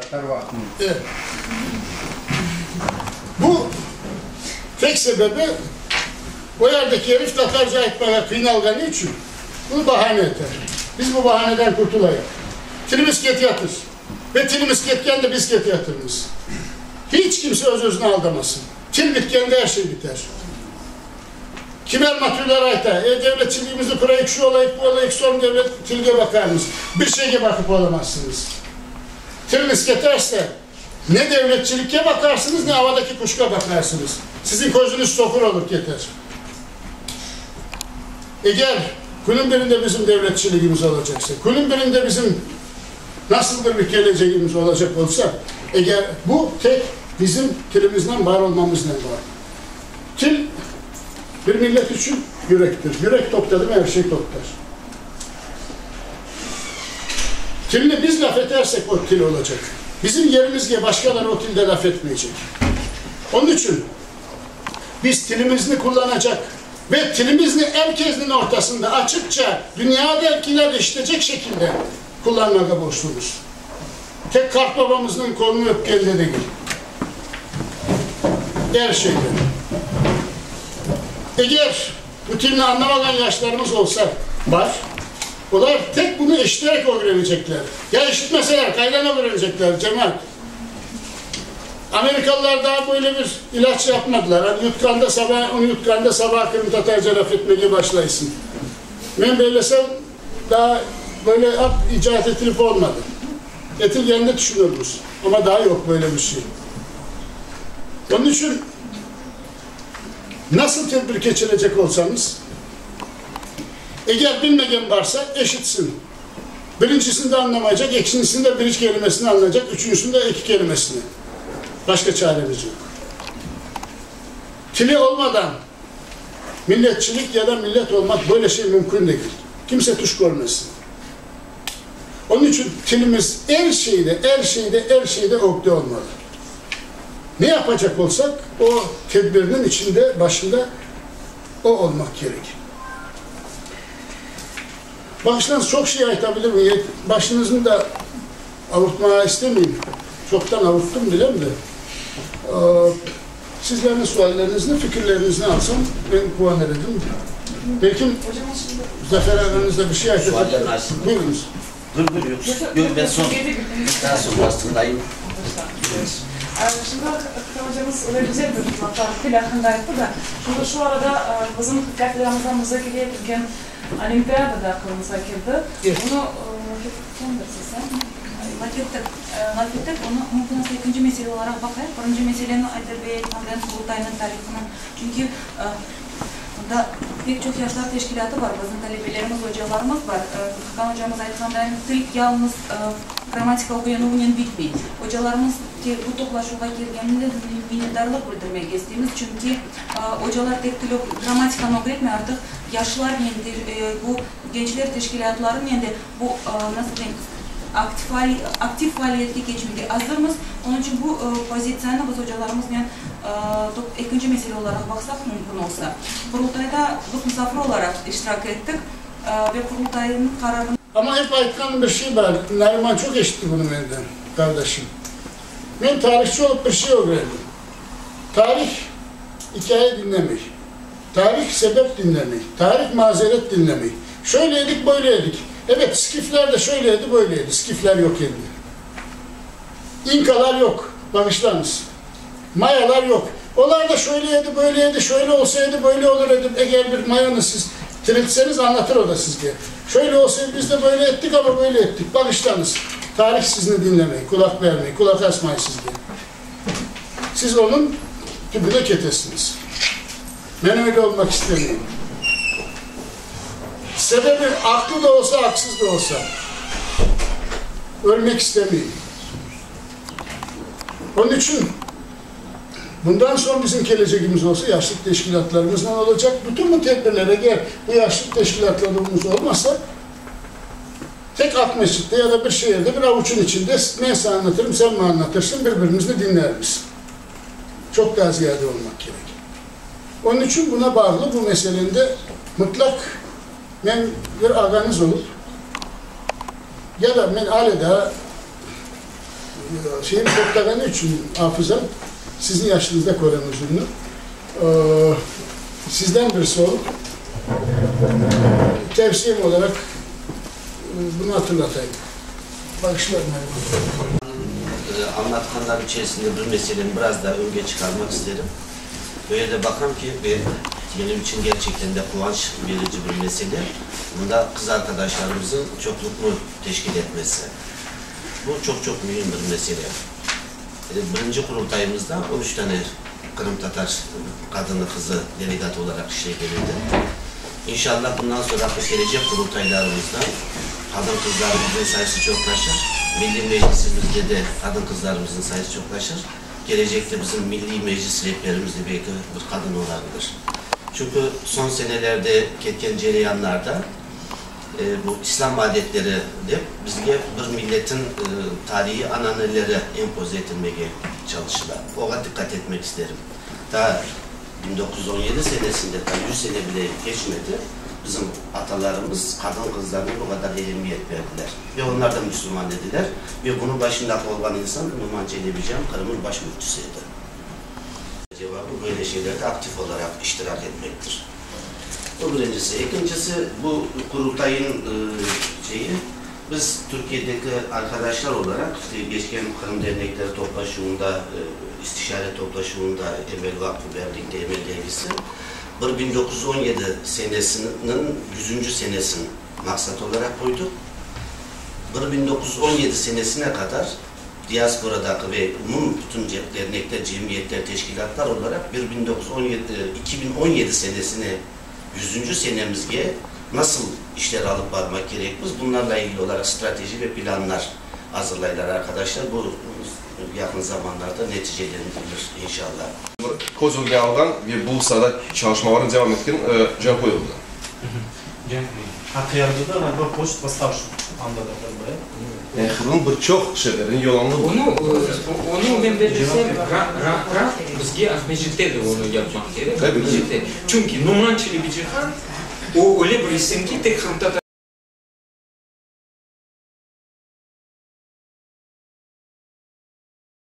Tatar vaqtınıñ. Evet. Bu tek sebebi o yerdeki herif tatarca aytmağa qıynalğanı içün bunu bahane eter. Biz bu bahaneden qurtulayıq. Tilimiz ketiyatır. Ve tilimiz ketkende biz ketiyatırmız. Hiç kimse öz-özüni aldamasın. Til bitkende er şey biter. Kimer matüler ayta, e, devletçiliğimizni qurayıq, şu olayıq, bu olayıq, soñ devlet tilge baqarmız. Bir şeyge baqıp olamazsıñız. Tiliniz keterse, ne devletçilikke baqarsıñız, ne avadaki quşqa baqarsıñız. Siziñ közüñiz soqur olıp keter. Eger künün birinde bizim devletçiligimiz olacaqsa, künün birinde bizim nasıldır bir kelecegimiz olacaq olsa, eger bu tek bizim tilimiznen bar olmamıznen bar. Til bir millet içün yürektir. Yürek toqtadı mı, er şey toqtar. Tilni biz laf etersek, o til olacaq. Bizim yerimizge başqaları o tilde laf etmeycek. Onıñ içün biz tilimizni qullanacaq ve tilimizni er kesniñ ortasında açıqça, dünyadakiler eşitecek şekilde qullanmağa borçlumız. Tek qartbabamıznıñ qolunı öpkende degil, er şeyde. Eger bu tilni añlamağan yaşlarımız olsa, bar, olar tek bunı eşiterek ögrenecekler. Ya eşitmeseler, qaydan ögrenecekler, cemaat? Amerikalılar daa böyle bir ilâc yapmadılar. Hani yutqanda saba, onı yutqanda saba qırımtatarca laf etmege başlaysıñ. Men bellesem, Daa böyle ap icat etilip olmadı. Etilgenini tüşünürmiz, amma daa yoq böyle bir şey. Onıñ içün nasıl tedbir keçirecek olsañız, eger bilmegen barsa, eşitsin. Birincisinde añlamaycaq, ekincisinde bir kelimesini añlaycaq, üçüncisinde eki kelimesini. Başqa çaremiz yoq. Tili olmadan Milletçilik ya da millet olmaq böyle şey mümkün degil. Kimse tüş körmesin. Onıñ içün tilimiz er şeyde, er şeyde, er şeyde ögde olmalı. Ne yapacaq olsaq, o tedbirniñ içinde, başında o olmaq kerek. Bağışlañız, çoq şey ayta bilirim, başıñıznı da avurtmağa istemeyim. Çoqtan avurttım, bilem de. Sizlerniñ sualleriñizni, fikirleriñizni alsam, men quvanır edim. Belkim, Zafer ağañız da bir şey aytacaq. Suallerni aytsın. Buyurıñız. Buyur, buyur, yoq, yoq, ben soñ, daa soñ astındayım. Şimdi hocamız öyle güzel bir laflar til aqqında ayttı da, şimdi şu arada bizim kafedramızda muzakere etilgen olimpiada da aqılımızğa keldi. Bunı kimdir siz, a? Laf ettik, laf ettik, onı mümkün olsa ekinci mesele olaraq baqayıq. Birinci meseleni Ayder bey aytqandan Qurultaynıñ tarihını, çünki mında pek çoq yaşlar teşkilâtı bar, bizim talebelerimiz, ocalarımız bar. Hakan ocamız aytqanday, til yalıñız grammatika ögrenüvnen bitmey. Ocalarımız bu toplaşuvğa kelgeninde minnetdarlıq bildirmege isteymiz, çünki ocalar tek til, grammatikanı ögretmey, artıq yaşlarnen, bu gençler teşkilâtlarınen de Bu, nasıl deyim, aktiv faaliyetke keçmege azırmız. Onıñ içün bu pozitsiyanı biz ocalarımıznen ekinci mesele olaraq baqsaq mümkün olsa. Qurultayda biz musafir olaraq iştirak ettik ve Qurultaynıñ qararını. Amma ep aytqanım bir şey bar, Nariman çoq eşitti bunı menden, qardaşım. Men tarihçı olıp bir şey ögrendim. Tarih ikâye diñlemey. Tarih sebep diñlemey. Tarih mazeret diñlemey. Şöyle edik, böyle edik. Evet, skifler de şöyle edi, böyle edi. Skifler yoq endi. İnkalar yoq, bağışlañız. Mayalar yoq. Olar da şöyle edi, böyle edi, şöyle olsa edi, böyle olur edi. Eger bir mayanı siz tiriltseñiz, añlatır o da sizge. Şöyle olsa edi, biz de böyle ettik, amma böyle ettik. Bağışlañız. Tarih sizni diñlemey, qulaq bermey, qulaq asmay sizge. Siz onıñ tübüne ketesiñiz. Men öyle olmaq istemeyim. Sebebi, aqlı da olsa, aqsız da olsa, ölmek istemeyim. Onıñ içün bundan soñ bizim kelecegimiz olsa, yaşlıq teşkilâtlarımıznen olacaq. Bütün bu tedbirler, eger bu yaşlıq teşkilâtlarımız olmasa, Tek Aqmescitte ya da bir şeerde bir avuçın içinde men saña añlatırım, sen maña añlatırsıñ, bir-birimizni diñlermiz. Çoq daa ziyade olmaq kerek. Onıñ içün buna bağlı bu meselende mıtlaq men bir ağañız olıp, ya da men ale daa. Şeyim toqtağanı içün afızam, siziñ yaşıñızda körem özümni. Sizden birisi olıp, tevsiyem olaraq bunı hatırlatayım. Bağışlar, Nariman. Añlatqanlar içerisinde bir meseleni biraz daa ögge çıqarmaq isterim. Bu yerde baqam ki, ve menim içün gerçekten de quvanç verici bir mesele, mında qız arqadaşlarımızın çoqluqnı teşkil etmesi. Bu çoq-çoq müim bir mesele. Birinci Qurultayımızda on üç tane qırımtatar qadını, qızı delegat olaraq işlegen edi. İnşallah, bundan sonraki kelecek Qurultaylarımızda qadın-qızlarımıznıñ sayısı çoqlaşır, Milliy Meclisimizde de qadın-qızlarımıznıñ sayısı çoqlaşır. Kelecekte bizim Milliy Meclis rehberimiz de belki bir qadın olabilir. Çünki soñ senelerde ketken cereyanlarda, Bu İslâm adetleri dep, bizge bir milletin tarihiy ananeleri empoze etilmege çalışıla. Oña diqqat etmek isterim. Taa 1917 senesinde, taa yüz sene bile keçmedi, bizim atalarımız qadın-qızlarına bu qadar ehemmiyet berdiler. Ve onlar da müslüman ediler. Ve bunıñ başındaki olğan insan Numan Çelebicihan, Qırım'ın baş müftüsi edi. Cevabı böyle şeylerde aktif olaraq iştirak etmektir. Bu birincisi. Ekincisi, bu Qurultayın şeyi, biz Türkiyedeki arqadaşlar olaraq, işte, geçken Qırım dernekleri toplaşuvında, istişare toplaşuvında Emel Vaqfı Berlikte Emel dergisi bir 1917 senesiniñ yüzünci senesini maqsat olaraq qoydıq. Bir 1917 senesine qadar Diasporadaki ve umum bütün dernekler, cemiyetler, teşkilâtlar olaraq bir 1917, 2017 senesine, yüzünci senemizge nasıl işler alıp barmaq kerekmiz, bunlarla ilgili olaraq strateji ve planlar azırlaylar arqadaşlar. Bu yaqın zamanlarda neticelendirilir, inşallah. Köz ögüne alğan ve bu saada çalışmalarını devam etken Canköy oldı. Aqyarda da ğaliba poçt vastavşı anda da ğaliba, e? Yani Qırımnıñ bir çoq şeerine yollanıldı. Onı, onı men bellesem, ra, bizge Aqmescitte de onı yapmaq kerek, Aqmescitte. Çünki Numan Çelebicihan, o öyle bir isim ki, tek qırımtatar.